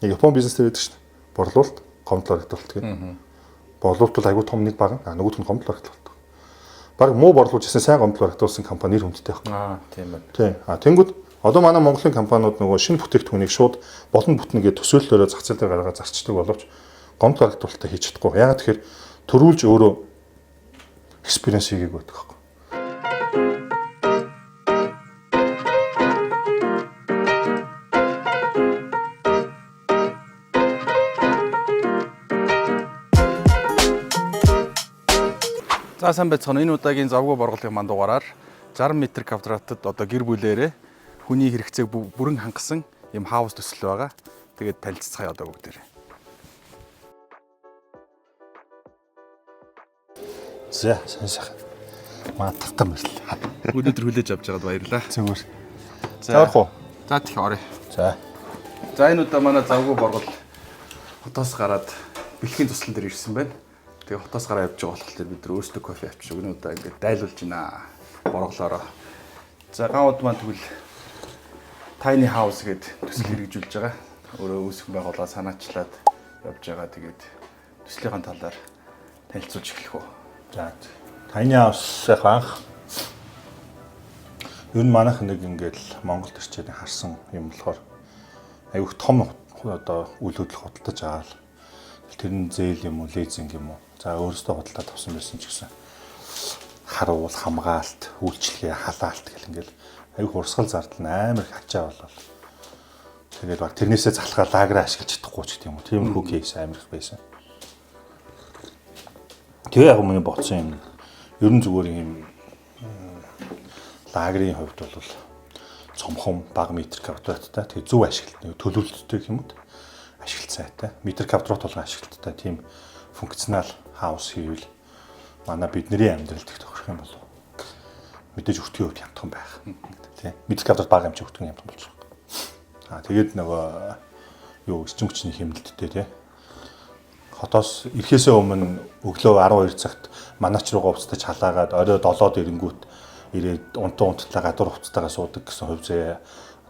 Яг Япон бизнес дээр байдаг шүү дээ. Борлуулалт, гомдол барагдуулалт гэдэг. Борлуулалт бол айгүй том нэг баг, а нөгөөх нь гомдол барагдуулалт. Бараг муу борлуулж ирсэн сайн гомдол барагдуулсан компани нэр хүндтэй байхгүй. Аа, тийм байна. Тийм. А тэнгүүд одоо манай Монголын компаниуд нөгөө шинэ бүтээгдэхүүнийг шууд болон бүтнэ гэж төсөөллөөрөө зах зээл дээр гаргаад зарчдаг боловч гомдол барагдуулалтаа хийж чадахгүй. Яагаад тэгэхээр төрүүлж өөрөө experience хийгээг байдаг байхгүй. За, сайн байцгаана. Энэ удаагийн завгүй борголын манд дугаараар 60 м квадратад одоо гэр бүлээрээ хүний хэрэгцээг бүрэн хангасан юм house төсөл байгаа. Тэгээд танилцацгаая одоо бүгдээрээ. За, сайн сайхан. Маа татсан баярлалаа. Өнөөдөр хүлээж авч байгаад баярлалаа. Зүгээр. За, За, орох уу? За, тэгэх оръё. За. За, энэ удаа манай завгүй боргол хотоос гараад бэлгийн туслан дээр ирсэн байна. Тэгээ хотоос гараа явж байгаа болохоор бид нар өөрсдөө кофе авчих. Энэ удаа ингээд дайлуулж байна. Борголоороо. За, гаууд маань тэгвэл Tiny House гэдэг төсөл хэрэгжүүлж байгаа. Өөрөө үүсгэн байгуулаад санаачлаад явж байгаа. Тэгээд төслийнхэн талаар танилцуулж эхлэх үү. За. Tiny House яг анх ер нь манайх нэг ингээд л Монголд ирчээд харсан юм болохоор айгүйх том одоо үйл хөдлөх худалдаж аваад тэр нь зээл юм уу, лизинг юм уу. За, өөрөөсөө худалдаад авсан байсан ч гэсэн харуул, хамгаалт, үйлчилгээ, халаалт гэл ингээл айгүйх урсгал зардал нь амар их ачаа болол. Тэгээд баг тэрнээсээ залхаа лагераа ашиглаж чадахгүй ч гэдэг юм уу. Тиймэрхүү case амар их байсан. Тэгээ яг миний бодсон юм. Ер нь зүгээр юм лагерын хувьд бол цомхон бага метр квадраттай, тэгээ зөв ашиглалт, нэг төлөвлөлттэй гэх юм уу, ашиглалт сайтай, метр квадрат болгон ашиглалттай тийм функционал house хийвэл манай бидний амьдралд их тохирох юм болов. Мэдээж өртгийн хувьд хямдхан байх. Тийм. Метр квадрат бага юм чи өртгөн хямдхан болж байгаа. Аа, тэгээд нөгөө юу эрчим хүчний хэмнэлттэй, тий. Хотоос ирэхээсээ өмнө өглөө 12 цагт манаач руугаа уцтаж халаагаад орой 7-д ирэнгүүт ирээд унтан унтлаа гадуур хувцастайгаа суудаг гэсэн хувь заяа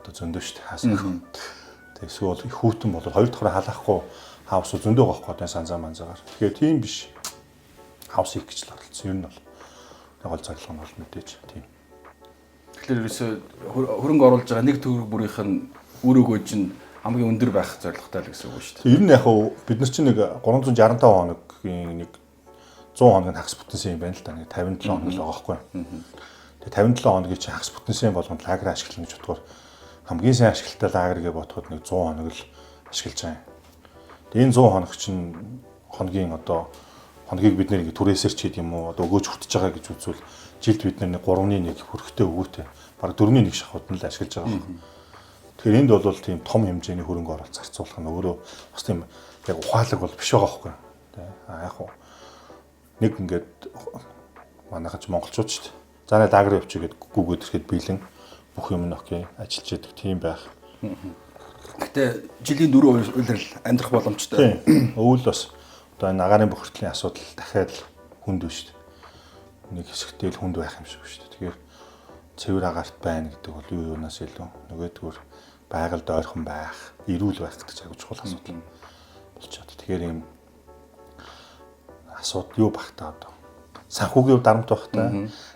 одоо зөндөө шүү дээ, хаасан. Тэгээ эсвэл их хүүтэн бол хоёр давхар халаахгүй house зөндөө гоох гэдэг санзаа манзаагаар. Тэгэхээр тийм биш. House хийх гэж л оролцсон. Ер нь бол гол зорилго нь бол мэдээж тийм. Тэгэхээр ерөөсөө хөрөнгө оруулж байгаа нэг төгрөг бүрийнх нь үр өгөөж нь хамгийн өндөр байх зорилготой л гэсэн үг шүү дээ. Ер нь яг хав бид нар чинь нэг 365 хоногийн нэг 100 хоног нь хагас бүтэнсэн юм байна л да. Нэг 57 хоног л байгаа байхгүй. Тэгээ 57 хоногийг чинь хагас бүтэнсэн болгонд лагер ашиглана гэж бодохоор хамгийн сайн ашиглалттай лагер гэж бодоход нэг 100 хоног л ашиглаж байгаа юм. Тэгээ энэ 100 хоног чинь хоногийн одоо хоногийг бид нэр ингэ түрээсэр ч хийд юм уу одоо өгөөж хүртэж байгаа гэж үзвэл жилд бид нар нэг 3-ны 1 хөрөхтэй өгөөтэй бараг 4-ний 1 шахууд нь л ашиглаж байгаа юм. Тэгэхээр энд бол тийм том хэмжээний хөрөнгө оруулалт зарцуулах нь өөрөө бас тийм яг ухаалаг бол биш байгаа байхгүй. Тэ. А яг хуу нэг ингээд манайхан ч монголчууд шүү дээ. За, нэ лагер явчих гээд гүгээд ирэхэд бэлэн бүх юм нь okay, ажиллаж яадаг тийм байх. Гэтэ жилийн дөрөв улирал амьдрах боломжтой. Тийм. Өвөл бас одоо энэ агаарын бохирдлын асуудал дахиад л хүнд биш шүү дээ. Нэг хэсэгтэй л хүнд байх юм шиг шүү дээ. Тэгэхээр цэвэр агаарт байна гэдэг бол юу юунаас илүү нөгөөдгөр байгальд ойрхон байх, эрүүл байх гэдэг чинь аягүй чухал асуудал болчиход. Тэгэхээр ийм асуудал юу бах та одоо санхүүгийн дарамт байх та,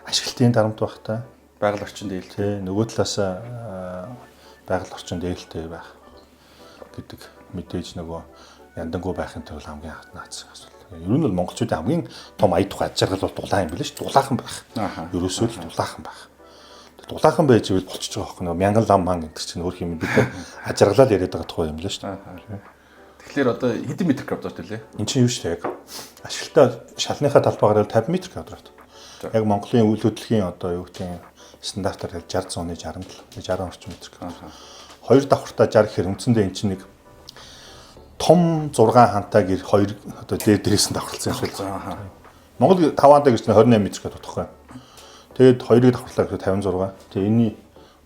ашиглалтын дарамт байх та, Байгаль орчинд ээлтэй. тий, нөгөө талаас байгаль орчинд ээлтэй байх гэдэг мэдээж нөгөө яндангуу байхын тулд хамгийн наацсан асуудал. Ер нь бол монголчуудын хамгийн том ая тухай аж аргал бол дулаан юм билээ шүү. Дулаахан байх. Ерөөсөө л дулаахан байх. Дулаахан байж ивэл болчихж байгаа байхгүй нөгөө мянган лам ман гэдэг чинь өөр юм бид нар аж аргалаад яриад байгаа тухай юм лээ шүү. Тэгэхээр одоо хэдэн метр квадрат үлээ? Энд чинь юу шүү дээ, яг ашигтай шалныхаа талбайгаар 50 м квадрат. Яг Монголын үйл хөдлөхийн одоо юу гэдэг стандартаар 60 зууны 67, 60 орчим метр квадрат. Хоёр давхартаа 60 гэхээр үндсэндээ эн чинь нэг том 6 хантай гэр хоёр одоо дээр дээрээс нь давхарласан юм шиг. Монгол 5 хантай гэр чинь 28 м квадрат байхгүй. Тэгээд хоёрыг давхарлаа гэхээр 56. Тэгээд энэний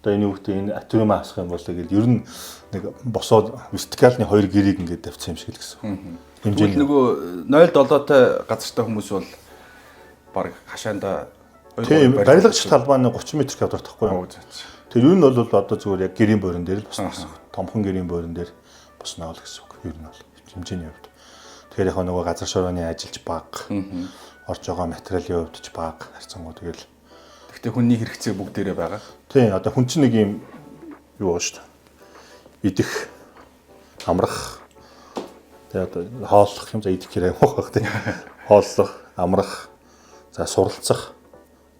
одоо энэ юу гэдэг энэ atrium асах юм бол тэгэл ер нь нэг босоод вертикалны хоёр гэрийг ингээд тавьсан юм шиг л гэсэн. Тэгвэл нөгөө 0.7-тай газартай хүмүүс бол баг хашаанда Тийм, барилгач талбай нь 30 м квадрат байхгүй юу? Тэр юу нь бол одоо зүгээр яг гэрийн бойрон дээр л босно гэсэн. Томхон гэрийн бойрон дээр Бус 0 гэсэн үг. Ер нь бол хэмжээний хувьд. Тэгэхээр яг нөгөө газар шорооны ажилч бага. Орж байгаа материалын хувьд ч бага харьцангуй тэгэл. Гэхдээ хүний хэрэгцээ бүгдээрээ байгаа. Тийм, одоо хүн чинь нэг юм юу байгаа шүү дээ. Идэх, амрах, тэгээ одоо хооллох юм, за идэх хэрэг юм байх тийм. Хооллох, амрах, за суралцах,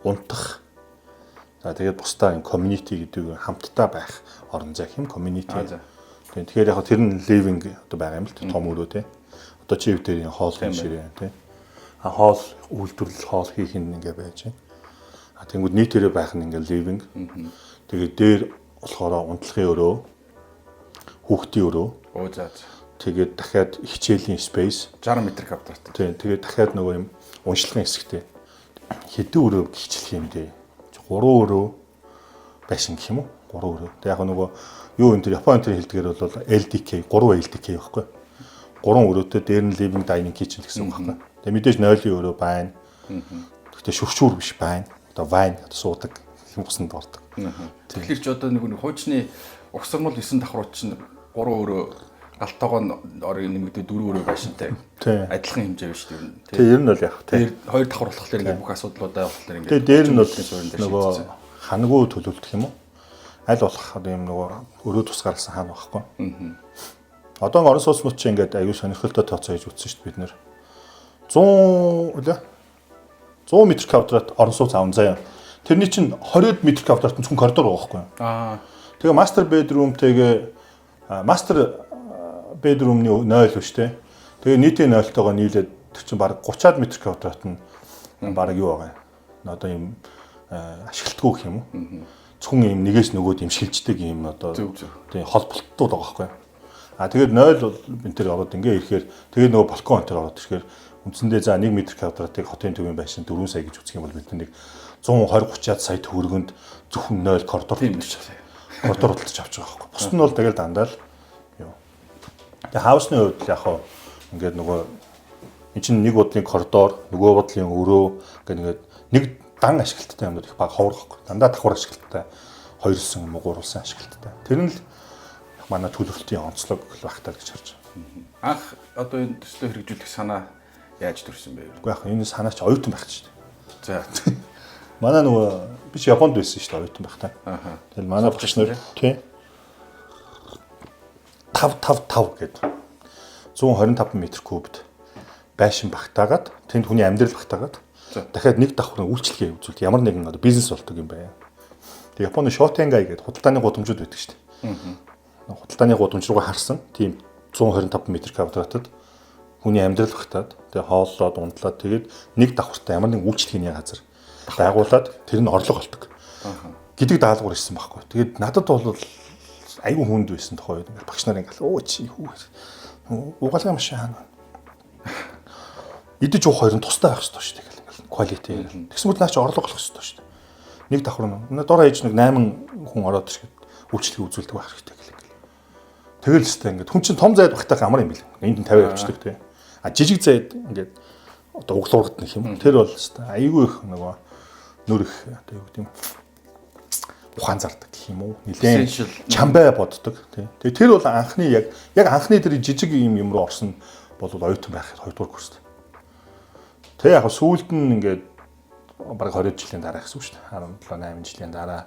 унтах. За тэгээд бусдаа юм community гэдэг хамтдаа байх орон зай хэм community. Тийм, тэгэхээр яг тэр нь living одоо байгаа юм л том өрөө тийм. Одоо чи дээр энэ хоолны ширээ тийм. А хоол үйлдвэрлэл хоол хийх нь ингээ байж байна. А тэнгууд нийтээрээ байх нь ингээ living. Тэгээд дээр болохоор унтлагын өрөө, хүүхдийн өрөө. Оо за. Тэгээд дахиад хичээлийн space. 60 м квадрат. Тийм, тэгээд дахиад нөгөө юм уншлагын хэсэгтэй. Хэдэн өрөө хичлэх юм дээ? 3 өрөө байшин гэх юм уу? 3 өрөө. Тэг яг нөгөө юу энэ төр Япон энэ төр хэлдгээр бол LDK, 3 LDK байхгүй. 3 өрөөтэй, дээр нь living, dining, kitchen гэсэн үг байхгүй. Тэгээ мэдээж 0-ийн өрөө байна. Гэхдээ шүршүүр биш байна. Одоо вайн одоо суудаг юм усанд ордог. Тэгэхээр чи одоо нэг хуучны угсармал 9 давхрууд чинь 3 өрөө, галтоогоо орыг нэмэгдээ 4 өрөө байшинтай. Адилхан хэмжээ биш үү? Тийм, ер нь бол яг тийм. Дээр 2 давхар болохоор ингээд бүх асуудлуудаа болохоор ингээд Тэгээ дээр нь бол нөгөө ханагуу төлөвлөх юм уу? Аль болох одоо юм нөгөө өрөө тусгаарласан хаана байхгүй. Одоо орон сууцнууд чинь ингээд аюу сонирхолтой тооцоо хийж үзсэн шүү дээ бид нэр. 100 үлээ 100 м квадрат орон сууц аван заяа. Тэрний чинь 20 м квадрат нь зөвхөн коридор байгаа байхгүй юу? Тэгээ master bedroom-тэйгээ, master bedroom-ны 0 биш те. Тэгээ нийтийн 0-тойгоо нийлээд тэр чинь баг 30-аад м квадрат нь баг юу байгаа юм. Одоо юм ашигладаггүй гэх юм уу? Зөвхөн юм нэгээс нөгөөд юм шилждэг юм одоо тийм холболтууд байгаа байхгүй юу? А тэгээд 0 бол энэ төр ороод ингээ ирэхээр тэгээд нөгөө балкон энэ төр ороод ирэхээр үндсэндээ за 1 м квадратыг хотын төвийн байшин 4 сая гэж үзэх юм бол бид нэг 120 30-аад сая төгрөгөнд зөвхөн 0 коридор коридор худалдаж авч байгаа байхгүй. Бусд нь бол тэгэл дандаа л юу. Тэгээ house ны хувьд л яг хаа ингээд нөгөө эн чинь нэг бодлын коридор, нөгөө бодлын өрөө ингээд ингээд нэг дан ашиглалттай юмнууд их баг ховор байхгүй. Дандаа давхар ашиглалттай, хоёрлсон юм уу гурвалсан ашиглалттай. Тэр нь л манай төлөвлөлтийн онцлог байх таа гэж харж байна. Анх одоо энэ төслөө хэрэгжүүлэх санаа яаж төрсөн бэ? Үгүй яг энэ санаа чи оюутан байх шүү дээ. За. Манай нөгөө би чи Японд байсан шүү дээ оюутан байхдаа. Тэгэл манай багш нар тий 5 5 5 гээд 125 м кубд байшин багтаагаад, тэнд хүний амьдрал багтаагаад, дахиад нэг давхар үйлчлэгээ үзүүлэлт ямар нэгэн одоо бизнес болдог юм байна. Тэг Японы Шотенгай гэдэг худалдааны гудамжууд байдаг шүү дээ. Худалдааны гудамж руугаа харсан тийм 125 м квадратад хүний амьдрал багтаад, тэгээ хооллоод унтлаад, тэгээд нэг давхартай ямар нэгэн үйлчлэгээний газар байгуулад тэр нь орлого олдог гэдэг даалгавар ирсэн байхгүй. Тэгээд надад бол айгүй хүнд байсан тухай үед багш нар ингээл өө чи хүү угаалгын машин хаана байна? Идэж уух хоёр нь тустай байх хэрэгтэй шүү дээ гэл ингээл quality. Тэгсэн мэт наа чи орлого олох хэрэгтэй шүү дээ. Нэг давхар нь дор хаяж нэг 8 хүн ороод ирэхэд үйлчлэгээ үзүүлдэг байх хэрэгтэй гэл ингээл. Тэгэл өстэй ингээд хүн чинь том зайд багтаах амар юм бил. Энд нь 50 явчихдаг тий. А жижиг зайд ингээд одоо углуургад нэг юм. Тэр бол өстэй айгүй их нөгөө нүр их одоо юу гэдэг юм ухаан зардаг гэх юм уу. Нилээн чамбай боддог тий. Тэгээ тэр бол анхны яг яг анхны тэр жижиг юм юм руу орсон бол оюутан байх 2 дугаар курст. Тэгээ яг сүүлд нь ингээд бараг 20 жилийн дараа гэсэн үг шүү дээ. 17 8 жилийн дараа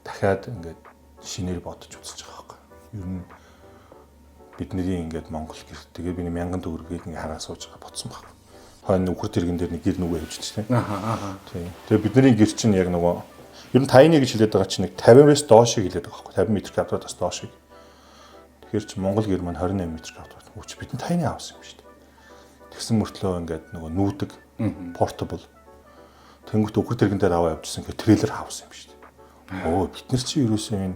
дахиад ингээд шинээр бодож үзэж байгаа байхгүй. Ер нь бидний ингээд Монгол гэр тэгээ би 1000 төгрөгийг ингээд хараа сууж байгаа бодсон баг. Хойно үхэр тэрэгэн дээр нэг гэр нүгэ хөвжиж тийм. Тийм. Тэгээ бидний гэр чинь яг нөгөө ер нь tiny гэж хэлээд байгаа чинь нэг 50-аас доошыг хэлээд байгаа байхгүй. 50 м квадратаас доошыг. Тэгэхээр чи Монгол гэр маань 28 м квадрат. Үгүй чи бидний tiny house юм шүү дээ. Тэгсэн мөртлөө ингээд нөгөө нүүдэг portable. Тэнгүүт үхэр тэрэгэн дээр аваа явжсэн гэх trailer house юм шүү дээ. Өө бид нар чи ерөөсөө энэ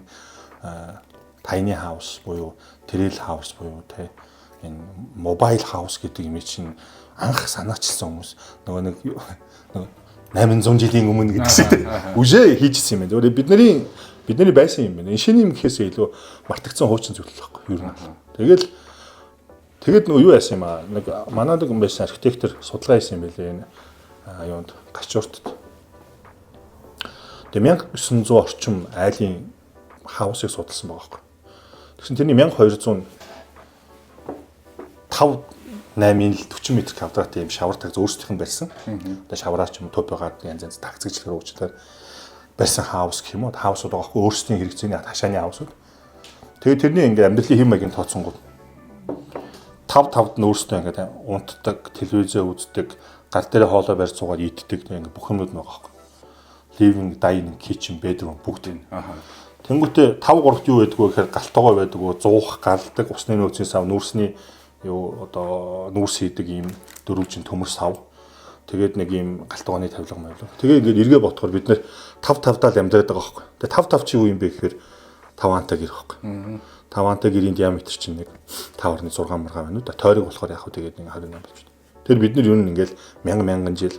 tiny house буюу trailer house буюу те энэ mobile house гэдэг юм чинь анх санаачилсан хүмүүс нөгөө нэг 800 жилийн өмнө гэдэг шиг те үжээ хийжсэн юм байна. Зөвхөн бидний байсан юм байна. Энэ шинэ юм гэхээсээ илүү мартагдсан хуучин зүйл л байхгүй юу юм. Тэгэл тэгэд нөгөө юу яасан юм аа, нэг манай нэг юм байсан архитектор судалгаа хийсэн юм байлээ энэ юунд Гачууртад. Тэгээ 1900 орчим айлын house ыг судалсан байгаа байхгүй. Тэгсэн тэрний 1200 5 8-ын л 40 м квадрат ийм шавар тагз өөрсдийнх нь барьсан. Одоо шавраа ч юм уу төв байгаад янз янз тагцэгчлэр уучлаар барьсан house гэх юм уу. House ууд байгаа хгүй, өөрсдийн хэрэгцээний хашааны house ууд. Тэгээд тэрний ингээд амьдралын хэм маягийг тооцонгууд 5 5-д нь өөрсдөө ингээд унтдаг, телевизээ үздэг, гар дээрээ хоолой барьж суугаад иддэг, ингээд бүх юмнууд байгаа байхгүй. Living, dining, kitchen, bedroom бүгд. Тэнгүүтээ 5 3-т юу байдгүй гэхээр гал тогоо байдгүй, зуух, галдаг, усны нөөцийн сав, нүүрсний юу одоо нүүрс хийдэг ийм дөрвөлжин төмөр сав. Тэгээд нэг ийм гал тогооны тавилга мавилга. Тэгээ ингээд эргээ бодохоор бид нэр 5 5-даа л амьдраад байгаа байхгүй. Тэгээ 5 5 чи юу юм бэ гэхээр 5 антай гэр байхгүй. 5 антай гэрийн диаметр чинь нэг 5.6 маргаа байна уу да. Тойрог болохоор яг хөө тэгээд нэг 28 болчихно. Тэр бид нар юу нэг ингээл мянган мянган жил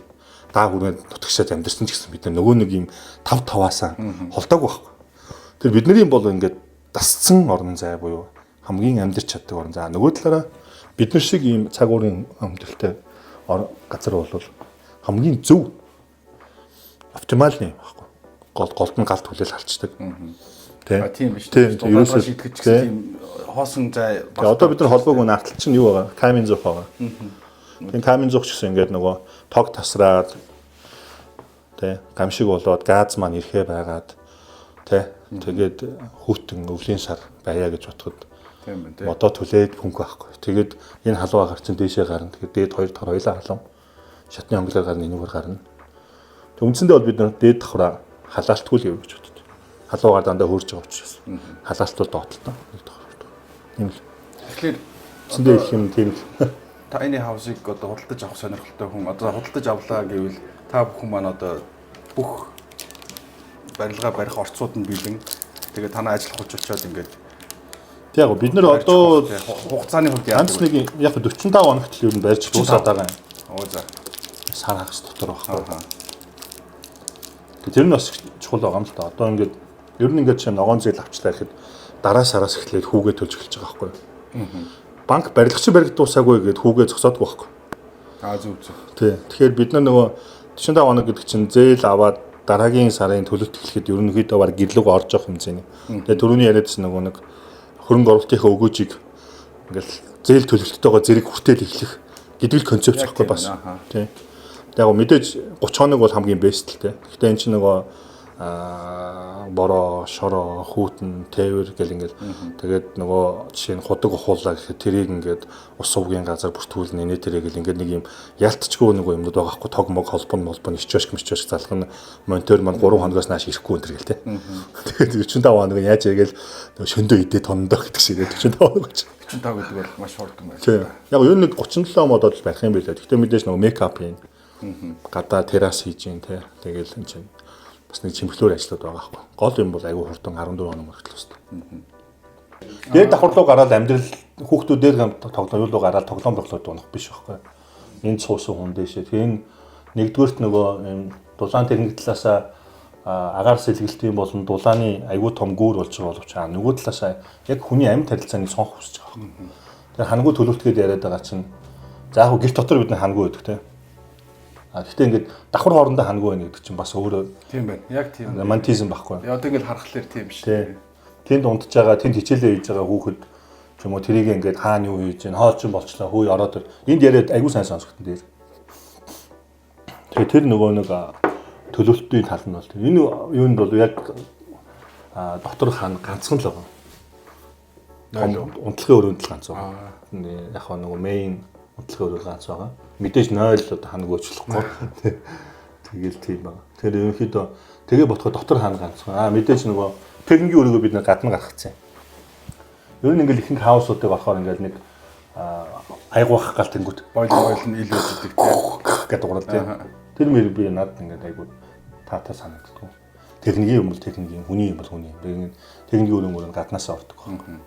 даа хүрээд нутагшаад амьдарсан ч гэсэн бид нар нөгөө нэг ийм 5 5-аасаа холдоогүй байхгүй. Тэр бидний бол ингээд дасцсан орон зай буюу хамгийн амьдарч чаддаг орон зай. Нөгөө талаараа бид нар шиг ийм цаг уурын амьдралтай газар бол хамгийн зөв оптималны байхгүй. Гол голд нь гал түлээл халчдаг. Тэ. А, тийм биш. Тийм, ерөөсөө ерөөсөө шийтгэж гэсэн тийм хоосон зай. Тэгээ одоо бид нар холбоогүй наартал чинь юу байгаа? Камен зуух байгаа. Тийм, камен зуух ч гэсэн ингээд нөгөө тог тасраад, тэ, гамшиг болоод газ маань ирэхээ байгаад, тэ, тэгээд хүүтэн өвлийн сар байя гэж бодоход Тийм байна, тий. модоо түлээд хөнгө байхгүй. Тэгээд энэ халуун агаар чинь дээшээ гарна. Тэгээд дээд хоёр дахь хоёлаа халуун. Шатны хонглоор гарна, энүүгээр гарна. Тэг үндсэндээ бол бид нар дээд давхраа халаалтгүй л юу гэж боддог. Халуугаар дандаа хөөрж байгаа учраас. Халаалт бол доотлоо. Нэг давхар. Тийм л. Тэгэхээр Үндсэндээ их юм тийм л. Tiny house-ыг одоо худалдаж авах сонирхолтой хүн одоо худалдаж авлаа гэвэл та бүхэн маань одоо бүх барилгаа барих орцууд нь бэлэн. Тэгээ танай ажил хуч очиод ингээд Тэг яг бид нар одоо хугацааны хувьд яадаг ганц нэг яг 45 хоногт л ер нь барьж дуусаад байгаа юм. Оо за. Сар хагас дотор байхгүй. Аа. Тэр нь бас чухал байгаа юм л да. Одоо ингээд ер нь ингээд жишээ ногоон зээл авчлаа гэхэд дараа сараас эхлээд хүүгээ төлж эхэлж байгаа байхгүй. Банк барилгач баригдуусаагүй гэдээ хүүгээ зогсоодгүй байхгүй. Аа, зөв зөв. Тий. Тэгэхээр бид нар нөгөө 45 хоног гэдэг чинь зээл аваад дараагийн сарын төлөлт эхлэхэд ерөнхийдөө баг гэрлүүг орж явах хэмжээний. Тэгээ түрүүний яриадсэн нөгөө нэг хөрөнгө оруулалтынхаа өгөөжийг ингээл зээл төлөлттэйгоо зэрэг хүртэл эхлэх гэдэг л концепц Яг байхгүй тийм бас. аха. Тий. Яг гоо мэдээж 30 хоног бол хамгийн best л тий. Гэхдээ эн чинь нөгөө бороо, шороо, хүүтэн, тээвэр гэл ингээл тэгээд нөгөө жишээ нь худаг ухуулаа гэхэд тэрийг ингээд ус увгийн газар бүртгүүлнэ, нэ тэрийг л ингээд нэг юм ялтчгүй нөгөө юмнууд байгаа хгүй, тог мог холбон молбон ичвэшк мичвэшк залах нь монитор маань 3 хоногоос нааш ирэхгүй энэ гэл тий. Тэгээд 45 хоног нь яаж ягээл нөгөө шөндөө идээ тонондоо гэдэг шиг 45 хоног гэж. 45 гэдэг бол маш хурдан байна. Тий. Яг ер нь нэг 37 модод л барих юм билээ. Гэхдээ мэдээж нөгөө makeup хийн. Гадаа террас хийж гин тий. Тэгэл энэ чинь бас нэг чимхлүүр ажлууд байгаа байхгүй. Гол юм бол айгүй хурдан 14 хоног мөртлөө өстой. Дээд давхар руу гараад амьдрал хүүхдүүд дээр тоглоом юу руу гараад тоглоом тоглоод унах биш байхгүй. Энд суусан хүн дээшээ. Тэгээ энэ нэгдүгээрт нөгөө юм дулаан тэрнэг талаасаа агаар сэлгэлтийн болон дулааны айгүй том гүүр болж байгаа боловч нөгөө талаасаа яг хүний амьд харилцааны сонх хүсэж байгаа байхгүй. Тэгэхээр хангуу төлөвтгээд яриад байгаа чинь за яг гэр дотор бид нар хангуу байдаг те. А гэхдээ ингээд давхар хоорондоо хангуу байна гэдэг чинь бас өөрөө Тийм байна. Яг тийм. романтизм байхгүй. Яг одоо ингээд харахлаар тийм шүү. Тий. Тэнд унтж байгаа, тэнд хичээлээ хийж байгаа хүүхэд ч юм уу тэрийг ингээд хаана юу хийж гин хоолчин болчлоо хөөе ороод ир. Энд яриад айгүй сайн сонсогдсон дээр. Тэгээ тэр нөгөө нэг төлөвлөлтийн тал нь бол тэр. Энэ юунд бол яг дотор хан ганцхан л байгаа. Нойл. Унтлагын өрөөнд л ганц байгаа. Яг хаа нөгөө main унтлагын өрөө ганц байгаа. Мэдээж 0 одоо ханаг өөчлөхгүй. Тэгэл тийм байгаа. Тэр ерөнхийдөө тэгээ бодоход дотор хан ганцхан. Аа, мэдээж нөгөө техникийн өрөөгөө бид нар гадна гаргацсан. Ер нь ингээл ихэнх house уудыг орохоор ингээл нэг айгуух гал тэнгүүт Бойл бойл нь ил байж идэг тийм. гэдэг дуурал тийм. Тэр мэр би над ингээд айгуу таатай санагддаг. Техникийн юм бол техникийн, хүний юм бол хүний юм. Тэр техникийн өрөө мөрөө гаднаас ордог байхгүй.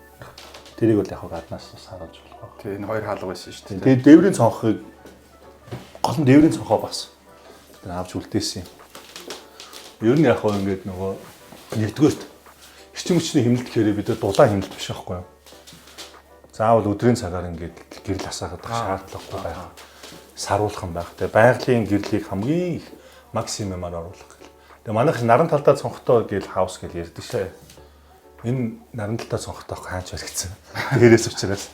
Тэрийг бол яг гаднаас бас харуулж болох. Тийм, энэ хоёр хаалга байсан шүү дээ. Тэгээд дээврийн цонхыг, гол нь дээврийн цонхоо бас тэр авч үлдээсэн юм. Ер нь яг хөө ингээд нөгөө нэгдүгээрт эрчим хүчний хэмнэлт гэхээр бид нар дулаан хэмнэлт биш байхгүй юу? Заавал өдрийн цагаар ингээд гэрэл асаагаад байх шаардлагагүй байх. Саруулхан байх. Тэгээ байгалийн гэрлийг хамгийн их максимумаар оруулах гэл. Тэгээ манайх наран талдаа цонхтой гэл house гэл ярьдаг шээ. Энэ наран талдаа цонхтой хаач баригдсан. Дээрээс учраас.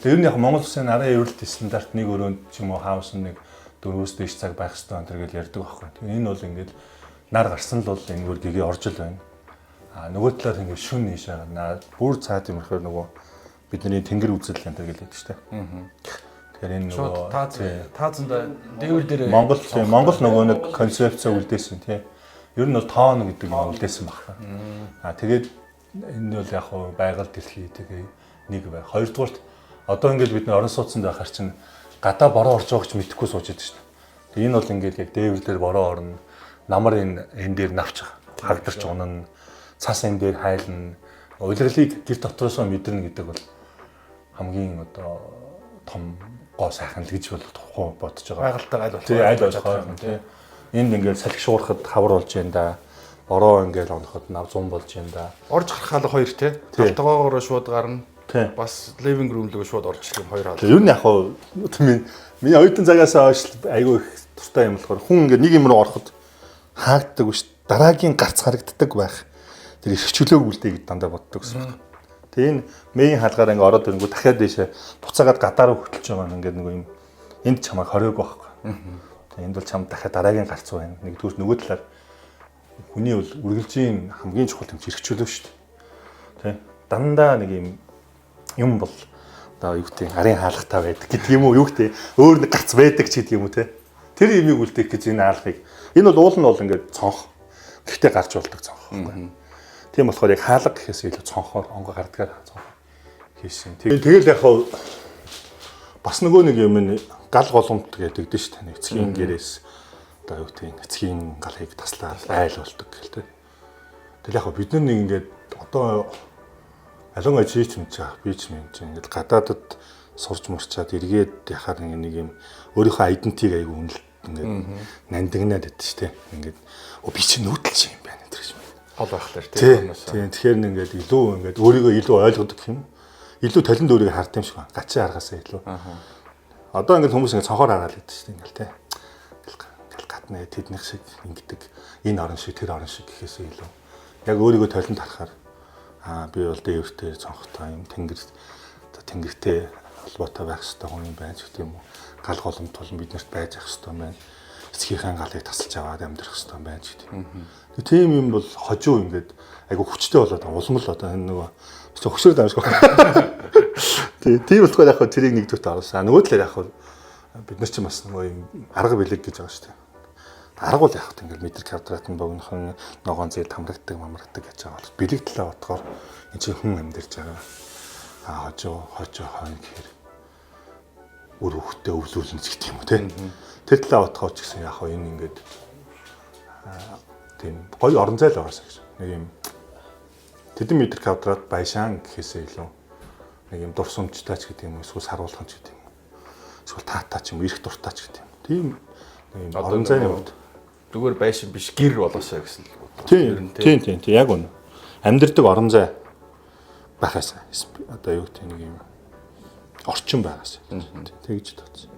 Тэр нь яг Монгол улсын нарын эврэлт стандарт нэг өрөөнд ч юм уу хаус нэг 4-өөс дээш цаг байх хэрэгтэй энэ төр гэж ярьдаг байхгүй. Тэгээ энэ бол ингээд нар гарсан л бол энэгээр гэгээ орж л байна. А нөгөө талаар ингээд шүн нийшээ наа бүр цаад юм ихээр нөгөө бидний тэнгэр үзэл энэ төр гэж ярьдаг шүү дээ. Тэгэхээр энэ нөгөө таазанда дээвэр дээр Монгол Монгол нөгөө нэг концепц үлдээсэн тий. Ер нь бол тоон гэдэг юм үлдээсэн баг. А тэгээд энэ бол яг хуу байгаль дэлхий тэгээ нэг бай. Хоёрдугаарт одоо ингээд бид нар орон сууцнд байхаар чинь гадаа бороо орж байгааг ч мэдэхгүй сууж идэв шүү дээ. Тэгээ энэ бол ингээд яг дээвэр дээр бороо орно. Намар энэ дээр навч хагдарч унана. Цас энэ дээр хайлна. Улирлыг гэр дотроосоо мэдэрнэ гэдэг бол хамгийн одоо том гоо сайхан л гэж бол бодож байгаа. Байгальтайгаа аль болох тий аль болох тий. Энд ингээд салхи шуурхад хавар болж байна да. Бороо ингээд оноход нав зун болж байна да. Орж гарахаа л хоёр тий. Талтгоогоороо шууд гарна. Бас living room руу шууд орж ирэх юм хоёр хаал. Ер нь яг хуу миний оюутан цагаас хойш айгүй их дуртай юм болохоор хүн ингээд нэг юм руу ороход хаагддаг биш дараагийн гарц харагддаг байх. Тэр их чөлөөг үлдээ гэж дандаа боддог гэсэн байна. Тэгээ энэ мэйн хаалгаар ингээ ороод ирэнгүү дахиад дэшээ буцаагаад гадаа руу хөтөлж байгаа юм ингээд нөгөө юм энд чамайг хориог байхгүй. Тэгээ энд бол чам дахиад дараагийн гарц байна. Нэгдүгээр нөгөө талаар хүний бол үргэлжийн хамгийн чухал юм эрх чөлөө шүү дээ. Тэ дандаа нэг юм юм бол одоо юу гэдэг арын хаалгатай байдаг гэдэг юм уу юу гэдэг өөр нэг гарц байдаг ч гэдэг юм уу те. Тэр имийг үлдээх гэж энэ хаалгыг энэ бол уул нь бол ингээд цонх. Гэхдээ гарч болдог цонх байхгүй. Тийм болохоор яг хаалга гэхээс илүү цонхоор онгоо гардгаар цонх хийсэн. Тэгэл яг хав бас нөгөө нэг юм нь гал голомт гэдэг дээ шүү дээ. Эцгийн гэрээс одоо юу гэдэг эцгийн галыг таслаад айл болдог гэл тэ. Тэгэл яг бид нар нэг ингээд одоо алон чи ч юм чаа би ч юм чи ингээд гадаадад сурч мурчаад эргээд яхаар нэг юм өөрийнхөө айдентиг айгу үнэлт ингээд нандинаад байдаг шүү дээ. Ингээд би чи нүүдэлч юм байна тэр гэж. Хол байхлаар тийм. Тийм. Тэгэхээр ингээд илүү ингээд өөрийгөө илүү ойлгодог юм. Илүү толинд өөрийгөө хард юм шиг байна. Гачин харахаасаа илүү. Одоо ингээд хүмүүс ингээд цонхоор хараад байдаг шүү дээ ингээд тийм. Ингээл гадна тэднийх шиг ингэдэг энэ орон шиг тэр орон шиг гэхээсээ илүү яг өөрийгөө толинд харахаар аа би бол дээвэртэй цонхтой юм тэнгэр тэнгэртэй холбоотой байх хэрэгтэй хүн юм байна ч гэдэг юм уу. Гал голомт бол биднэрт байж ах хэрэгтэй юм байна. Эцгийнхээ галыг тасалж аваад амьдрах хэрэгтэй юм байна ч гэдэг юм. Тийм юм бол хожуу ингээд айгу хүчтэй болоод улам л одоо энэ нөгөө хөшөөрд амжих. Тийм болохоор яг хөө тэрийг нэгдүгürt оруулсан. Нөгөө талаар яг хөө бид нар чинь бас нөгөө юм арга бэлэг гэж байгаа шүү дээ. Арга бол яг хөө ингээд метр квадрат нь богинохон ногоон зээл тамрагдаг, мамрагдаг гэж байгаа бол бэлэг талаа бодохоор энэ чинь хүн амьдарч байгаа. А хожуу хойно гэхээр үр хөвгтөө өвлүүлнэ ч гэдэг юм уу те. Тэр талаа бодохоор ч гэсэн яг хөө энэ ингээд тийм гоё орон зай л байгаасаа гэж. Нэг юм тэдэн метр квадрат байшаан гэхээсээ илүү нэг юм дурсамжтай ч гэдэг юм уу эсвэл саруулхан ч гэдэг юм уу. Эсвэл таатай ч юм уу, эрх дуртай ч гэдэг юм. Тийм нэг юм орон зайны хувьд зүгээр байшин биш гэр болоосаа гэсэн л бодлоо. Тийм тийм тийм яг үнэ. Амьдардаг орон зай байхаасаа одоо юу гэдэг нэг юм орчин байгаасаа. Тэгж бодсон.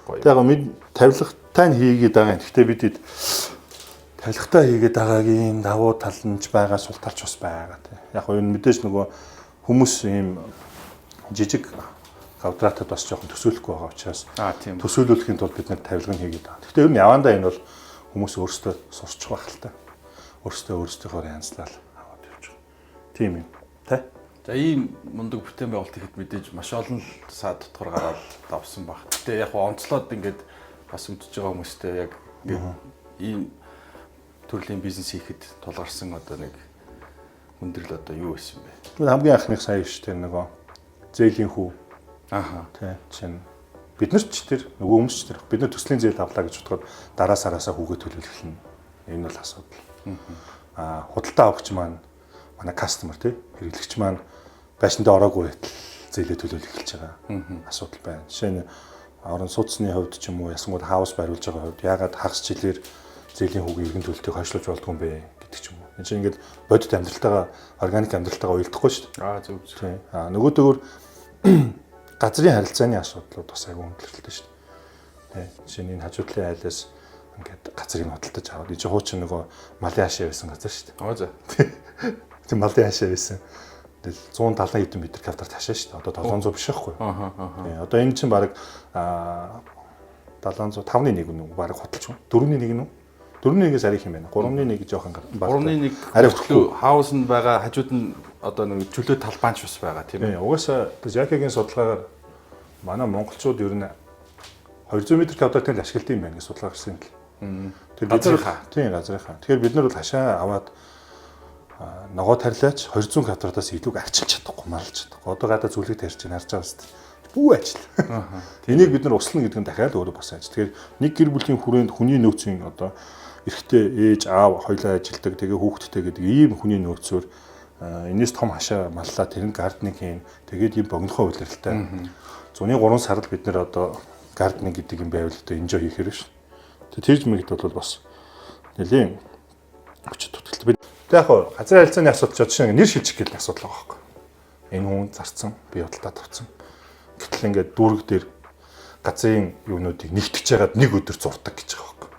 Гоё. Яг мэд тавилгатай нь хийгээд байгаа юм. Гэхдээ бид тавилгатай хийгээд байгаагийн давуу тал нь ч байгаа, сул тал ч бас байгаа тий. Яг нь мэдээж нөгөө хүмүүс ийм жижиг квадратад бас жоохон төсөөлөхгүй байгаа учраас төсөөлүүлэхийн тулд бид нэр тавилга нь хийгээд байгаа. Гэхдээ ер нь явандаа энэ бол хүмүүс өөрсдөө сурчих байх л та. Өөрсдөө өөрсдийнхөө янзлал аваад явж байгаа. Тийм юм. Тэ? За ийм мундаг бүтээн байгуулалт ихэд мэдээж маш олон л саад дотор гараад давсан баг. Гэтэ яг онцлоод ингээд бас үзэж байгаа хүмүүстэй яг ингээд ийм төрлийн бизнес хийхэд тулгарсан одоо нэг хүндрэл одоо юу байсан бэ? Тэгвэл хамгийн анхных сая шүү дээ нөгөө зээлийн хүү. Ааха. Тэ чинь бид нар ч тэр нөгөө хүмүүс ч тэр бид нар төслийн зээл авлаа гэж бодоход дараа сараасаа хүүгээ төлөөлөх эхэлнэ. Энэ бол асуудал. Аа худалдаа авагч маань манай кастомер тий хэрэглэгч маань байшиндаа ороогүй байтал зээлээ төлөөлөх эхэлж байгаа асуудал байна. Жишээ нь орон сууцны хувьд ч юм уу ясангууд хаус бариулж байгаа хувьд яагаад хагас жилээр зээлийн хүүгийн иргэн төлөлтийг хойшлуулж болдгоо юм бэ гэдэг ч юм уу. Энэ чинь ингээд бодит амьдралтайгаа органик амьдралтайгаа уялдахгүй шүү дээ. Аа зөв зөв. Тий. Аа нөгөөдөөр газрын харилцааны асуудлууд бас айгүй хүндрэлтэй шүү дээ. Тий. Жишээ нь энэ хажуудлын айлаас ингээд газрыг худалдаж аваад энэ чинь хуучин нөгөө малын хашаа байсан газар шүү дээ. Аа за. Тийм малын хашаа байсан. Тэгэл 170 хэдэн метр квадрат хашаа шүү дээ. Одоо 700 биш байхгүй. Тийм. Одоо энэ чинь бараг 705-ны 1 нүг бараг худалч юм. 4-ний 1 нүг. 4-ний 1-ээс арай их юм байна. 3-ны 1 жоохон бараг. 3-ны 1 арай хөтлөө хаус нь байгаа, хажууд нь одоо нэг чөлөө талбайч бас байгаа тийм ээ. Угаасаа Жакагийн судалгаагаар манай монголчууд ер нь 200 метр квадратын л ашигладаг юм байна гэж судалгаа гарсан юм л. Тэр газрынхаа. Тийм, газрынхаа. Тэгэхээр бид нар бол хашаа аваад ногоо тарилаач 200 квадратаас илүүг арчилж чадахгүй, марлж чадахгүй. Одоо гадаа зүлэг тарьж чинь харж байгаа үст. Бүү ажил. Энийг бид нар услана гэдэг нь дахиад өөрөө бас ажил. Тэгэхээр нэг гэр бүлийн хүрээнд хүний нөөцийн одоо эрэгтэй ээж аав хоёлаа ажилдаг, тэгээ хүүхэдтэй гэдэг ийм хүний нөөцөөр энэс том хашаа маллаа, тэр нь gardening хийн. Тэгээд ийм богинохоо улиралтай. Зуны 3 сард бид нар одоо gardening гэдэг юм байвал одоо enjoy хийх хэрэг шүү. Тэр мэгд бол бас нэлийн хүч дутагдaltaй. Тэг яг хоо газрын харилцааны асуудал ч жишээ нь нэр шилжих гэдэг асуудал байгаа байхгүй. Энэ хүн зарцсан, би худалдаад авцсан. Гэтэл ингээд дүүрэг дээр газрын юунуудыг нэгтгэж ягаад нэг өдөр зурдаг гэж байгаа байхгүй.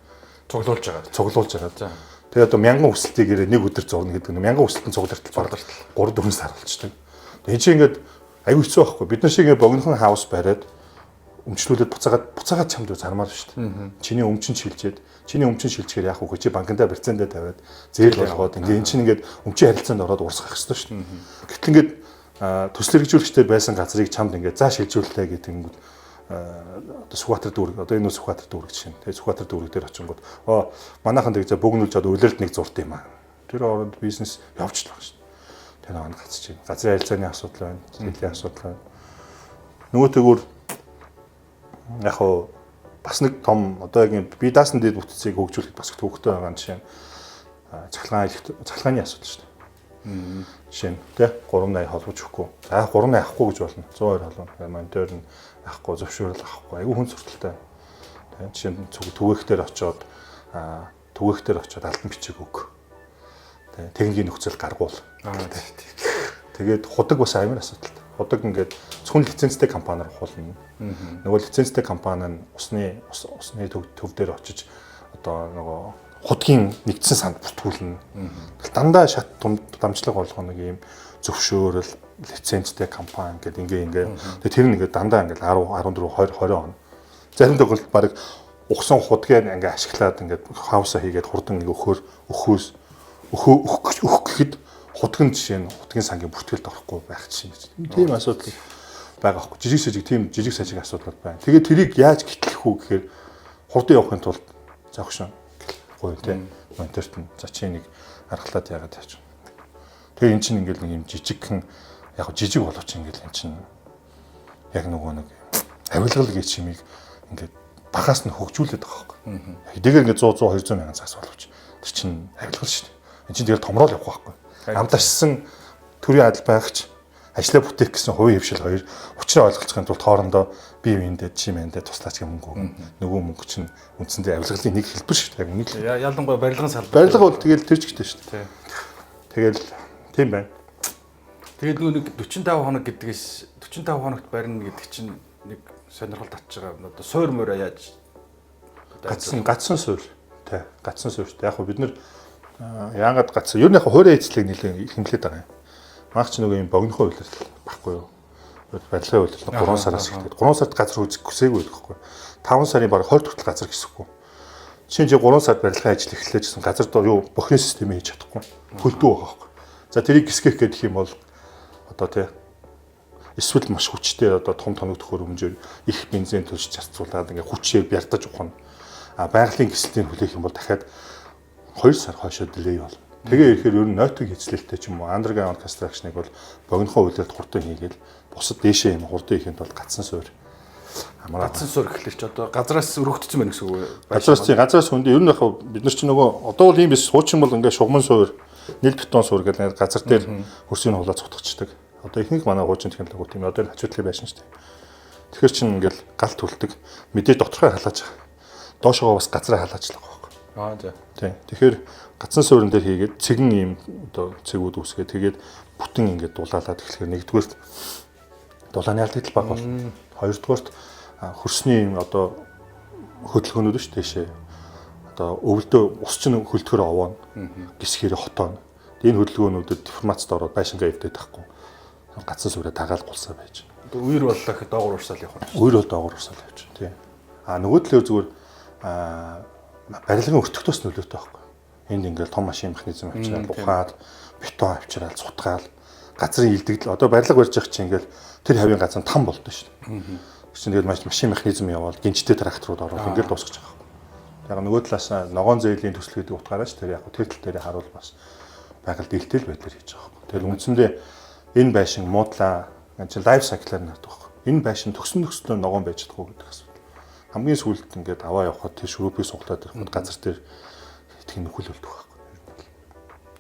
Цуглуулж байгаа. Цуглуулж байгаа. Тэгээ одоо 1000 өсөлтийг ирээ нэг өдөр зурна гэдэг нь 1000 өсөлтөн цуглартал бараг 3-4 сар болчтой. Тэгээ чинь ингээд аюу хэцүү байхгүй. Бид нар шиг ингээд богинохон хаус бариад өмчлүүлээд буцаагаад чамд зармаар шүү дээ. Чиний өмчин шилжээд, чиний өмчин шилжихээр яах вэ? Чи банкндаа процентээ тавиад зээл болгоод ингээд эн чинь ингээд өмчин харилцаанд ороод урсгах хэрэгтэй шүү дээ. Гэтэл ингээд төсөл хэрэгжүүлэгчтэй байсан газрыг чамд ингээд за шилжүүллээ гэдэг ингээд одоо Сүхбаатар дүүрэг, одоо энэ Сүхбаатар дүүрэг жишээ нь. Тэгээ Сүхбаатар дүүрэг дээр очингууд манайхан тэг за бөгнүүлж одоо улиралд нэг зурд юм аа. Тэр оронд бизнес явж л байгаа шүү дээ. Тэр нэг гацж байна. Газрын харилцааны асуудал байна, зээлийн асуудал байна. Нөгөөтэйгүр яг хоо бас нэг том одоо яг би даасан дэд бүтцийг хөгжүүлэхэд бас төвөгтэй байгаа жишээ нь цахилгааны асуудал шүү дээ. Жишээ нь тий 380 холбож өгөхгүй. За 380 авахгүй гэж болно. 102 холбоно. Монитор нь авахгүй, зөвшөөрөл авахгүй. Айгүй хүн сурталтай. Тий жишээ нь түгээх дээр очиод альбом бичиг өг. Тий техникийн нөхцөл гаргуул. Тэгээд худаг бас амар асуудалтай. Худаг ингээд зөвхөн лицензтэй компаниар хуулна. Нөгөө лицензтэй компани нь усны төв дээр очиж одоо нөгөө худгийн нэгдсэн санд бүртгүүлнэ. Дандаа шат дамжлага болгоно нэг юм зөвшөөрөл лицензтэй компани гэдэг ингээ. Тэгээ тэр нь ингээ дандаа ингээ 10 14 20 20 он. Зарим тохиолдолд баг ухсан худгийг ингээ ашиглаад ингээ хаусаа хийгээд хурдан ингээ өхөр өхөөс өхөх гэхэд худган жишээ нь худгийн сангийн бүртгэлд орохгүй байх жишээ юм. Тийм асуудал байгаа байхгүй. Жижиг сажиг тийм жижиг сажиг асуудал байна. Тэгээд тэрийг яаж гэтлэх үү гэхээр хурдан явахын тулд зогшин гоё тийм мониторт нь за чи нэг аргалаад яагаад яач. Тэгээ эн чинь ингээл нэг юм жижигхэн яг жижиг боловч ингээл эн чинь яг нөгөө нэг авилгал гэж чимийг ингээд багаас нь хөгжүүлээд байгаа байхгүй. Хэдийгээр ингээд 100 100 200 мянган цаас боловч тэр чинь авилгал шүү дээ. Эн чинь тэгэл томрол явах байхгүй. Амтарсан төрийн адил байгч ажлаа бүтээх гэсэн хувийн хвшил хоёр учраа ойлголцохын тулд хоорондоо бие биендээ чи мэндээ туслаач гэх мөнгө өгнө. Нөгөө мөнгө чинь үндсэндээ авилгалын нэг хэлбэр шүү дээ. Яг нэг л. Ялангуяа барилгын салбар. Барилга бол тэгэл тэр чигтэй шүү дээ. Тэгэл тийм байна. Тэгээд нөгөө нэг 45 хоног гэдгээс 45 хоногт барина гэдэг чинь нэг сонирхол татж байгаа. Одоо суур мороо яаж гацсан суур. Тэ гацсан суур шүү дээ. Яг хөө бид нар яагаад гацсан? Ер нь яг хувийн эзлийг нэлээд хэмлээд байгаа юм. Мах ч нөгөө юм богинохоо улирал байхгүй юу? Барилгын улирал 3 сараас эхлээд 3 сард газар үзэх хүсээгүй байх байхгүй. 5 сарын бараг 20 хүртэл газар гисэхгүй. Жишээ нь чи 3 сард барилгын ажил эхлэв гэсэн газар дор юу бохны системээ хийж чадахгүй. Хөлдөө байгаа байхгүй. За тэрийг гисгэх гэдэг юм бол одоо тий эсвэл маш хүчтэй одоо том тоног төхөөрөмжөөр их бензин төлж зарцуулаад ингээ хүчээр бяртаж ухна. А байгалийн гислэлийг хүлээх юм бол дахиад 2 сар хойшоо delay болно. Тэгээ ирэхээр ер нь нойтог хэзлэлтэй ч юм уу underground construction-ыг бол богинохон үйлдэлд хурдан хийгээл бусад дээшээ юм хурдан хийхэд бол гацсан суур. Амар гацсан суур гэхэлэр чи одоо газраас өргөгдсөн байна гэсэн үг үү? Газраас тийм газраас хүндээ ер нь яг бид нар чи нөгөө одоо бол ийм биш хуучин бол ингээ шугаман суур, нэл бетон суур гэдэг газар дээр хөрсийг хулаа цутгачдаг. Одоо ихэнх манай хуучин технологиуд тийм одоо энэ хачуудлын байшин шүү дээ. Тэгэхээр чин ингээл гал түлдэг. Мэдээж доторхой халааж байгаа. Доошогоо бас газраа халаачлах байхгүй. Аа за. Тийм. Тэгэхээр гацсан суурин дээр хийгээд цэгэн ийм одоо цэгүүд үүсгээд тэгээд бүтэн ингээд дулаалаад эхлэхээр нэгдүгээрт дулааны алдагдал бага болно. Хоёрдугаарт хөрсний ийм одоо хөдөлгөөнүүд шүү дээшээ. Одоо өвөлдөө ус чинь хөлтгөр овооно. Гисхээр хотооно. Энэ хөдөлгөөнүүдэд деформацид ороод байшингаа эвдээд тахгүй. Гацсан сүрээ дагаал гулсаа байж. Одоо үер боллоо гэхэд доогуур урсаал явах юм. Үер бол доогуур урсаал явж. Тийм. А нөгөө талаар зүгээр барилгын өртөгтөөс нөлөөтэй байхгүй. Энд ингээл том машин механизм авчираад ухаад бетон авчираад сутгаал газрын илдэгдэл одоо барилга барьж явах чинь ингээл тэр хавийн газар там болдсон шүү дээ. Тэгсэн тэгэл машин механизм яваал гинжтэй тракторууд ороод ингээл дуусгаж байгаа юм. Яг нөгөө талаас ногоон зээлийн төсөл гэдэг утгаараа ч тэр яг тэр тал дээр харуул бас байгаль дэлтэл байдлаар хийж байгаа юм. Тэгэл үндсэндээ энэ байшин муудлаа чинь life cycle-аар нардаг байхгүй. Энэ байшин төгсөн нөхцлөө ногоон байж чадах уу гэдэг асуудал. Хамгийн сүүлд ингээд аваа явахад тэр шүрүүпийг суглаад ирэхэд газар дээр итгэх нөхөл болдог байхгүй.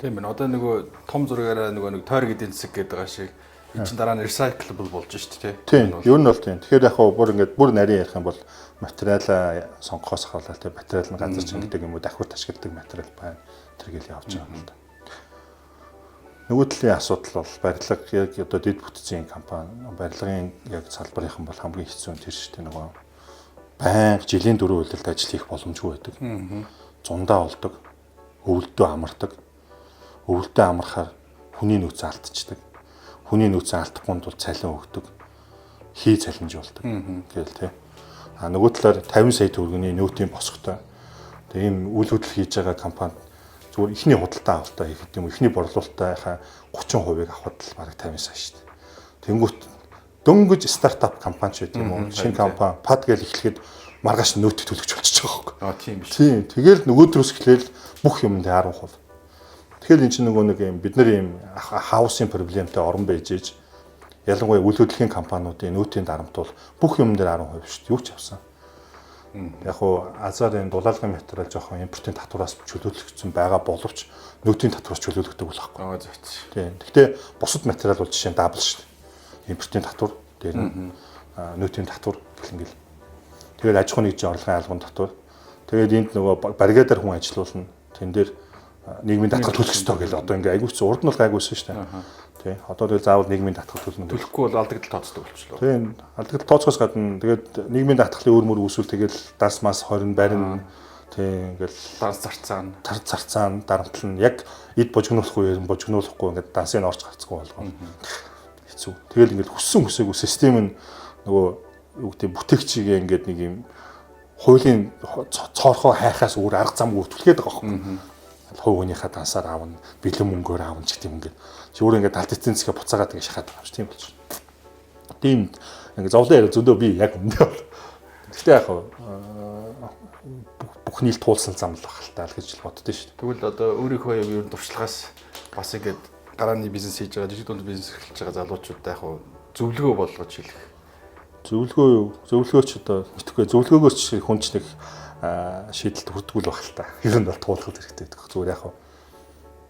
Тийм байна. Одоо нөгөө том зургаараа нөгөө нэг тойрог эдийн засаг гэдэг байгаа шиг энэ чинь дараа нь recyclable болж шít тий. Тийм. Ер нь бол тийм. Тэгэхээр яг хөө бүр ингээд бүр нарийн ярих юм бол материалаа сонгохоос ахуулаад тийм материал нь газар чингэдэг юм уу дахиад ашигладаг материал байна. Тэр гэл явж байгаа юм л да. Нөгөө талын асуудал бол барилга яг одоо дэд бүтцийн компани барилгын яг салбарынхан бол хамгийн хэцүү нь тэр шүү дээ, нөгөө байнга жилийн дөрөв үйлдэлд ажил хийх боломжгүй байдаг. Зундаа олдог, өвөлдөө амардаг. Өвөлдөө амархаар хүний нөөцөө алдчихдаг. Хүний нөөцөө алдахгүй тул цалин өгдөг. Хий цалинжуулдаг гээл тэ. А нөгөө талаар 50 сая төгрөгийн нөөтийн босготой. Тэгээ ийм үйл хөдлөл хийж байгаа компанид зүгээр эхний худалдаа авалтаа хийхэд юм эхний борлуулалтынхаа 30%-ыг авахд л бараг 50 сая шүү дээ. Тэнгүүт дөнгөж стартап компани ч байт юм уу? Шинэ компани пад гэж эхлэхэд маргааш нөөт төлөгч болчихж байгаа байхгүй. Аа, тийм биш. Тийм. Тэгэл нөгөөдрөөс эхлээл бүх юм дээр 10%. Тэгэхээр эн чинь нөгөө нэг юм бид нар юм housing problem-тэй орон байж ээж ялангуяа үйл хөдлөлийн компаниудын нөөтийн дарамт бол бүх юм дээр 10% шүү дээ. Юу ч авсан. Яг уу азар энэ дулаалгын материал жоохон импортын татвараас чөлөөлөгдсөн байгаа боловч нөөтийн татвараас чөлөөлөгдөг болохгүй. Аа, зөв. Тийм. Гэхдээ бусад материал бол жишээ нь double шүү дээ. Импортын татвар дээр нь нөөтийн татвар гэх ингээл. Тэгээд аж ахуйн нэгжийн орлогын албан татвар. Тэгээд энд нөгөө бригадаар хүн ажилуулна. Тэн дээр нийгмийн даатгал төлөх ёстой гэл одоо ингээ айгүйц урд нь бол гайгүйсэн шүү дээ. Тий. Одоо тэгэл заавал нийгмийн даатгал төлнө. Төлөхгүй бол алдагдал тооцдог болчихлоо. Тийм. Алдагдал тооцохоос гадна тэгээд нийгмийн даатгалын өр мөр үүсвэл тэгэл данс мас 20 барин тий ингээл данс зарцаана. Зарцаана дарамтлна. Яг эд божигнуулах үеэр нь божигнуулахгүй ингээд дансыг орж гарцгүй болгоо. Хэцүү. Тэгэл ингээд хүссэн хүсээгүй систем нь нөгөө юу гэдэг бүтээгчигээ ингээд нэг юм хуулийн цоорхоо хайхаас өөр арга замгүй түлхээд байгаа байхгүй. Хувь хүнийхээ дансаар аавна, бэлэн мөнгөөр аавна ч гэдэг юм ингээд. Чи өөрөө ингээд талт эцсийн зэхэ буцаагаад ингээд шахаад байгаа юм чи тийм болчих. Тийм ингээд зовлон яриа зөндөө би яг өмнө бол. Гэхдээ яг бүхний л туулсан зам л баг л та л гэж л боддоо шүү дээ. Тэгвэл одоо өөрийнхөө юм ер нь туршлагаас бас ингээд гарааны бизнес хийж байгаа, жижиг дунд бизнес эрхэлж байгаа залуучуудаа яг зөвлөгөө болгож хэлэх. Зөвлөгөө юу? Зөвлөгөө ч одоо мэдхгүй. Зөвлөгөөгөөс ч хүн ч нэг шийдэлд хүрдэггүй л баг л та. Ер нь бол туулах хэрэгтэй гэдэг. Зүгээр яг хав.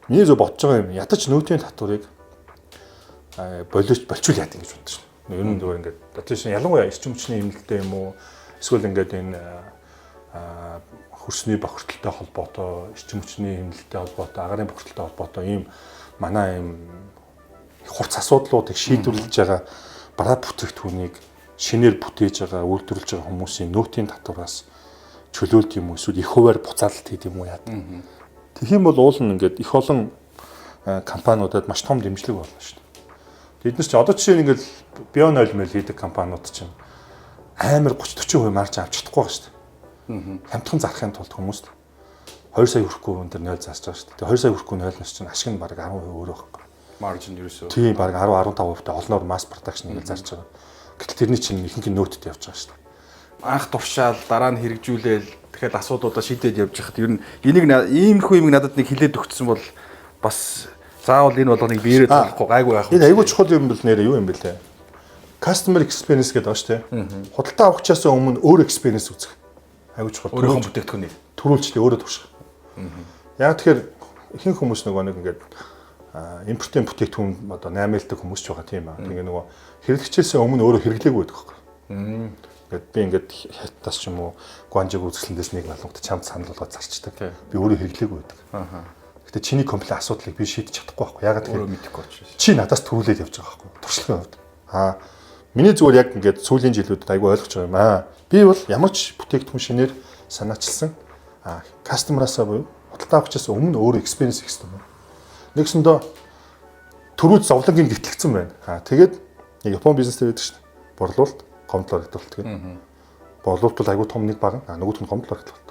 Миний зөв бодож байгаа юм. Ятаж нөөтийн татварыг боловч болчул яа гэж бодож байна. Ер нь зүгээр ингээд одоо чинь ялангуяа эрчим хүчний хэмнэлттэй юм уу? Эсвэл ингээд энэ хөрсний бохирдолтой холбоотой, эрчим хүчний хэмнэлттэй холбоотой, агарын бохирдолтой холбоотой ийм манай ийм хурц асуудлуудыг шийдвэрлэж байгаа бараа бүтээгдэхүүнийг шинээр бүтээж байгаа, үйлдвэрлэж байгаа хүмүүсийн нөөтийн татвараас чөлөөлт юм уу эсвэл их хувиар буцаалт хийх юм уу яа. Тэгэх юм бол уул нь ингээд их олон компаниудад маш том дэмжлэг болно шүү дээ. Бид нар чи одоо жишээ нь ингээд био 0 мэл хийдэг компаниуд чинь амар 30 40% марж авч чадахгүй байгаа шүү дээ. Хямдхан зарахын тулд хүмүүст 2 сая хүрэхгүй хүн дээр 0 зарж байгаа шүү дээ. Тэгээ 2 сая хүрэхгүй 0-наас чинь ашиг нь бараг 10% өөрөө байхгүй. Маржин ерөөсөө. Тийм, бараг 10 15% та олноор масс продакшн ингээд зарж байгаа. Гэтэл тэрний чинь ихэнх нь нөөтөд явж байгаа шүү дээ. Анх туршаал дараа нь хэрэгжүүлээл тэгэхээр асуудлуудаа шийдээд явж байхад ер нь энийг иймэрхүү юмыг надад нэг хилээд өгсөн бол бас заавал энэ болгоныг биеэрээ тулахгүй гайгүй байх. Энэ айгүй чухал юм бол нэрээ юу юм бэ лээ? Customer experience гэдэг байгаа шүү дээ. Худалдаа авахчаас өмнө өөр experience үзэх. Айгүй чухал. Өөрийнхөө бүтээгдэхүүнийг төрүүлжлээ өөрөө турших. Яг тэгэхээр ихэнх хүмүүс нөгөө нэг ингээд импортын бүтээгдэхүүн одоо наймаалдаг хүмүүс ч байгаа тийм аа. Тэгээ нөгөө хэрэглэгчээс өмнө өөрөө хэрэглээгүй байдаг байхгүй. Ингээд би ингээд хятадас ч юм уу Гуанжиг үзэсгэлэндээс нэг лалунгт чамд санал болгоод зарчдаг. Би өөрөө хэрэглээгүй байдаг. Гэтэ чиний комплайн асуудлыг би шийдэж чадахгүй байхгүй. Ягаад гэвэл өөрөө мэдэхгүй учраас. Чи надаас төрүүлээд явж байгаа байхгүй. Туршлагын хувьд. Миний зүгээр яг ингээд сүүлийн жилүүдэд айгүй ойлгож байгаа юм аа. Би бол ямар ч бүтээгдэхүүн шинээр санаачилсан customer-аасаа буюу худалдаа авахчаас өмнө өөрөө experience хийх хэрэгтэй юм. Нэгсэндээ төрүүл зовлонгийн гэтлэгдсэн байна. Аа, тэгээд нэг Япон бизнес дээр байдаг шүү дээ. Борлуулалт, гомдол барагдуулалт гэдэг. Борлуулалт бол айгүй том нэг баг. Аа, нөгөөх нь гомдол барагдуулалт.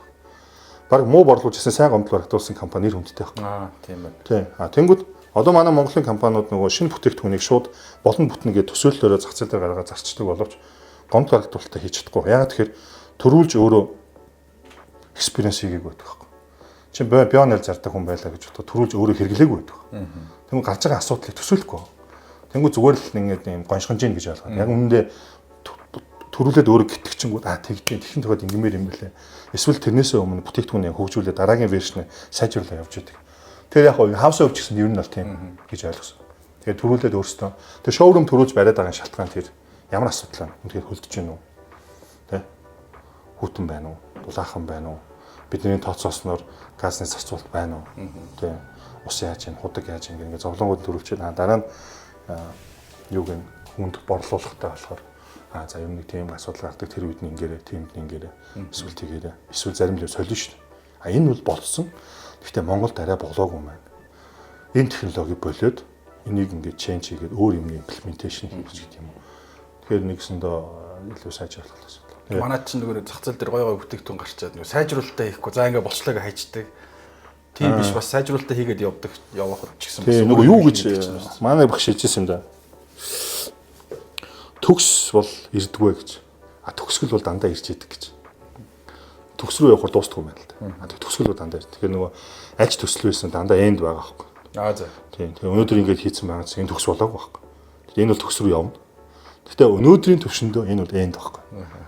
Бараг муу борлуулж ирсэн, сайн гомдол барагдуулсан компани нэр хүндтэй байхгүй. Аа, тийм байна. Тийм. А тэнгүүд одоо манай Монголын компаниуд нөгөө шинэ бүтээгдэхүүнийг шууд болон бүтнэ гэж төсөөллөөрөө зах зээл дээр гаргаад зарчдаг боловч гомдол барагдуулалтаа хийж чадахгүй. Яагаад тэгэхээр төрүүлж өөрөө experience хийгээгүй байдаг байхгүй. Чин бионел зардаг хүн байлаа гэж бодоход төрүүлж өөрөө хэрэглээгүй байдаг. Тэнгүү гарч байгаа асуудлыг төсөөлөхгүй. Тэнгүү зүгээр л ингээд юм гоншгонж ийн гэж ойлгоод. Яг үүндээ төрүүлээд өөрөө гитгэчингүүд аа, тэгдیں۔ Тэгхэн тохиод ингэмээр юм бэлээ. Эсвэл тэрнээсээ өмнө бүтээгдэхүүнийг хөгжүүлээд дараагийн version ээ сайжруулаад явж идэг. Тэр яг хоо house өвч гэсэн ер нь бол тийм гэж ойлгосон. Тэгээд төрүүлээд өөртөө тэр showroom төрүүлж бариад байгаа шалтгаан тэр ямар асуудал вэ? Үнэхээр хөлдөж гин үү? Тэ? Хүтэн байна уу? Дулаахан байна уу? Бидний тооцоосноор газны зарцуулалт байна уу? Тэ? Ус яаж гин, худаг яаж гин гэх ингээд зовлонгууд төрүүлчихэд дараа нь юуг нь хүнд борлуулахтай болохоор аа, за, ер нь нэг тийм асуудал гардаг, тэр үед нь ингээрэ, тиймд нь ингээрэ, эсвэл тэгээрэ, эсвэл зарим юм солино шүү дээ. А энэ бол болсон. Гэхдээ Монголд арай болоогүй юм байна. Энэ технологиг болиод энийг ингээд change хийгээд өөр юмны implementation хийх гэдэг юм уу. Тэгэхээр нэгсэндээ илүү сайжруулах асуудал. Манай чинь нөгөө зах зээл дээр гой гой бүтээгдэхүүн гарчаад нөгөө сайжруулалтаа хийхгүй, за, ингээ болчлоо гэж хайчдаг. Тийм биш, бас сайжруулалтаа хийгээд явдаг явах ч гэсэн. Тийм, нөгөө юу гэж манай багш хэлжсэн юм да. Төгс бол ирдгвэ гэж. А төгсгөл бол дандаа ирж идэг гэж. Төгс рүү явахаар дуустдаг юм байна л да. А төгсгөл бол дандаа ирдэг. Тэгэхээр нөгөө аль ч төсөл байсан дандаа end байгаа байхгүй. Аа, за. Тийм. Тэгээ өнөөдөр ингэж хийцэн байгаа чинь энэ төгс болоогүй байхгүй. Тэгэхээр энэ бол төгс рүү явна. Гэхдээ өнөөдрийн төвшөндөө энэ бол end байхгүй.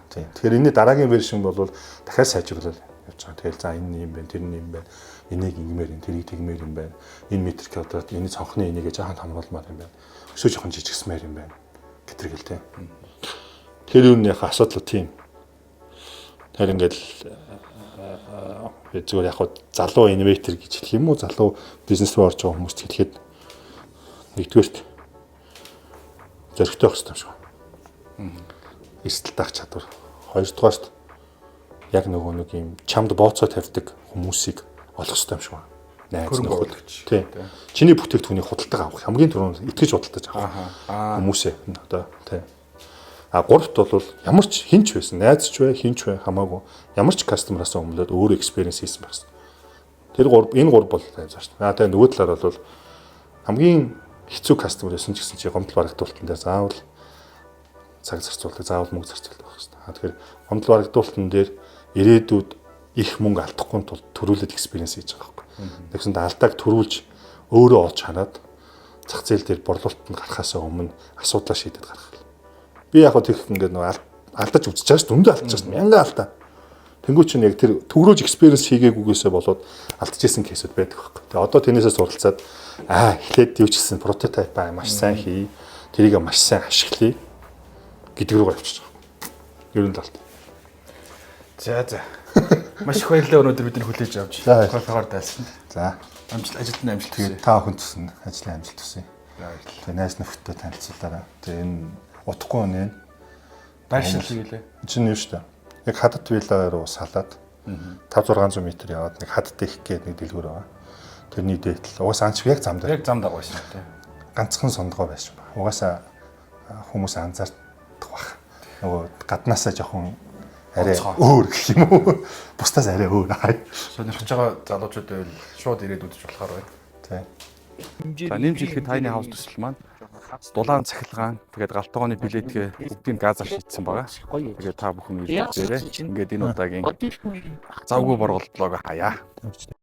Тийм. Тэгэхээр энэний дараагийн version бол дахиад сайжруулаад явж байгаа. Тэгэл за, энэ юм байна, тэр нь юм байна. Энийг ингэмээр юм, тэрийг тэгмээр юм байна. Энэ метр квадрат, энэ цонхны энийг жаахан томруулмаар юм байна. Өсөө жоохон жижигсмээр юм байна. Гэтэргэл тийм. Тэр юу нэг асуудал тийм. Тэр ингээл би зүгээр яг хуу залуу innovator гэж хэлэх юм уу, залуу бизнес рүү орж байгаа хүмүүст хэлэхэд нэгдүгээрт зоригтой байх хэрэгтэй юм шиг байна. Эрсдэл даах чадвар. Хоёрдугаарт яг нөгөө нэг юм чамд бооцоо тавьдаг хүмүүсийг олох хэрэгтэй юм шиг байна. Найз Хөрөнгө нөхөд. оруулагч. Тийм. Чиний бүтээгдэхүүнийг худалдаж авах хамгийн түрүүнд итгэж худалдаж авах хүмүүсээ одоо тийм. А гуравт бол ямар ч хинч байсан, найз ч бай, хинч бай хамаагүй ямар ч customer аас өмнөлөд өөрөө experience хийсэн байх хэрэгтэй. Тэр гур энэ гур бол тайзаа шүү дээ. А тэгээ нөгөө талаар бол хамгийн хэцүү customer байсан ч гэсэн чи гомдол барагдуулалтан дээр заавал цаг зарцуулдаг, заавал мөнгө зарцуулдаг байх хэрэгтэй. А тэгэхээр гомдол барагдуулалтан дээр ирээдүйд их мөнгө алдахгүй тулд төрүүлээд experience хийж байгаа байхгүй. Тэгсэн чинь алдааг төрүүлж өөрөө олж хараад зах зээл дээр борлуулалтанд гарахаас өмнө асуудлаа шийдээд гарах. Би яг хөө тэгэх ингээд нөгөө алдаж үзэж байгаа шүү дээ. Өндөө алдаж байгаа шүү. Мянган алдаа. Тэнгүү чинь яг тэр төгрөөж experience хийгээгүйгээсээ болоод алдчихсан case үүд байдаг байхгүй. Тэгээ одоо тэрнээсээ суралцаад аа, эхлээд юу ч гэсэн prototype аа маш сайн хий. Тэрийг маш сайн ашиглая гэдэг рүү явчихж байгаа. Ер нь л алт. За. Маш их баярлалаа өнөөдөр бидний хүлээж авч За, кофегоор дайлсан. За. Амжилт, ажилд нь амжилт хүсье. Тэгээд та бүхэн төсөн ажлын амжилт хүсье. За, баярлалаа. Тэгээ найз нөхдөд танилцуулаарай. Тэгээ энэ утгагүй үнэ. Байршил гэлээ. Чинь юу шүү дээ. Яг хадат вилла руу салаад 5 600 м яваад нэг хадат их гээд нэг дэлгүүр байгаа. Тэрний дээдл угаасаа анч яг зам дээр Яг зам дагуу байсан тийм. ганцхан сондгоо байсан ба. Угаасаа хүмүүс анзаардах бах. Нөгөө гаднаасаа жоохон арай Онцгой. өөр гэх юм уу? Бусдаас арай өөр. Сонирхож байгаа залуучууд байвал шууд ирээд үзэж болохоор байна. Тийм. За, нэмж хэлэхэд Tiny House төсөл маань дулаан цахилгаан, тэгээд гал тогооны плитгээ бүгдийг газар шийдсэн байгаа. Тэгээд та бүхэн ирж үзээрэй. Ингээд энэ удаагийн завгүй боргол vlog хаяа.